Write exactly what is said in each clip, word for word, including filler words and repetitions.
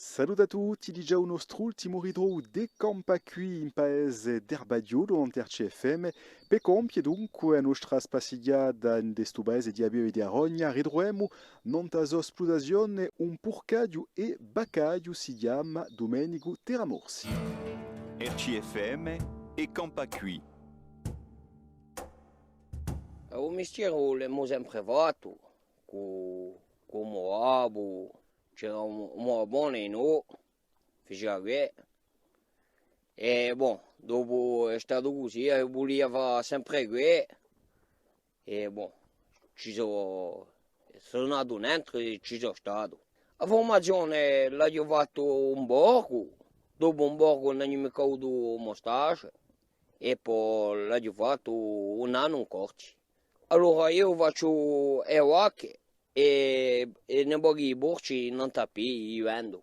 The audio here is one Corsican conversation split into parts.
Salute à tutti, digià u nostru ultimu ritrovu d'È campà quì in paese d'Erbaghjolu, nant'à R C F M, per compie dunque a nostra spassighjata in stu paese di a Pieve di Arogna, ritruvemu nant'à a so spluttazione un purcaghju è vaccaghju, si chjama Dumenicu Terramorsi. R C F M, È campà quì. U mistieru l'emu sempre fattu, cù, cù u mo babbu, c'era un, un mo babbone, nò, facia què. È bon, dopu hè statu cusì, eh, vulia fà sempre què. È bon, ci sò, sò natu nentru è ci sò statu. A furmazione l'aghju fattu in Borgu, dopu in Borgu ùn aghju micca avutu u mo stage, è po l'aghju fattu un annu in Corti. Allora eiu facciu e vacche è, è ne pochi i porci nant'à Pì, i vendu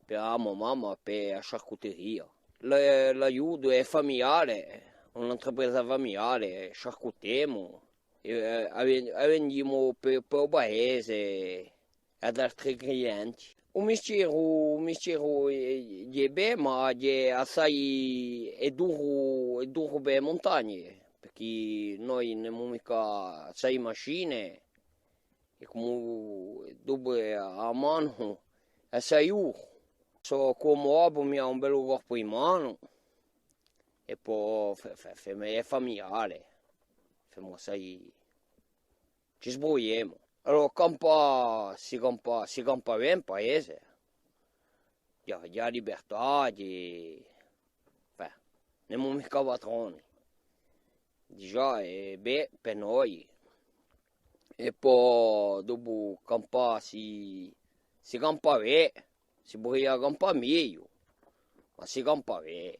per a mo mamma, per a sciarcuteria. L'aiutu hè famigliale, un'intrapresa famigliale, sciarcutemu, è, eh, a ven-, a vendimu per, per u paese è ad altri clienti. U mistieru, u mistieru hè, hè bè, ma hè assai, hè duru, hè duru per e muntagne, perchè noi ùn emu micca assai machine, è cum'è, dopu a manu, hè assai duru. Sò cum'è babbu mia, un bellu colpu di manu, è po fe-, fe-, femu, hè famigliale, femu assai, ci sbrugliemu. Allora, campà, si campa, si campa bè in paese. Ghjè, ghjè a libertà, ghjè, enfin, ùn emu micca patroni. Digià, hè bè per noi. È po dopu campà si, si campa bè, si puderia campà megliu, ma si campa bè.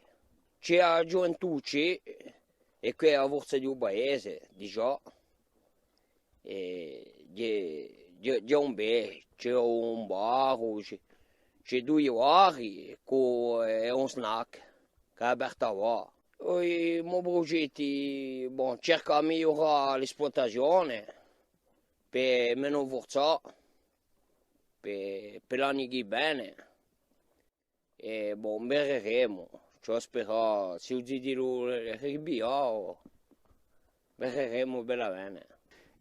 Ci hè a ghjuventù, ci hè, è quì hè a forza di u paese, digià. È ghjè, ghjè, ghjè un bè, ci hè un bar, ci hè, ci hè dui bar, cù, è un snack, chì hè apertu avà. I mo prugetti, bon, cerca à migliurà l'espluatazione, per menu furzà, per, per l'anni chì vene. È bon, videremu, ci hè da sperà, s'è u zitellu hè ripigliatu, videremu bè bè.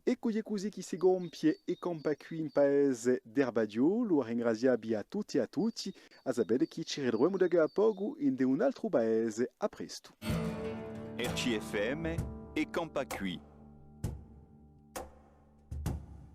Eccu, hè cusì chì si compie È campà quì in paese d'Erbaghjolu. À ringrazià vi à tutti è à tutti, à sapè chì ci ritruvemu da quì à pocu in un altru paese. À prestu. R C F M, È campà quì.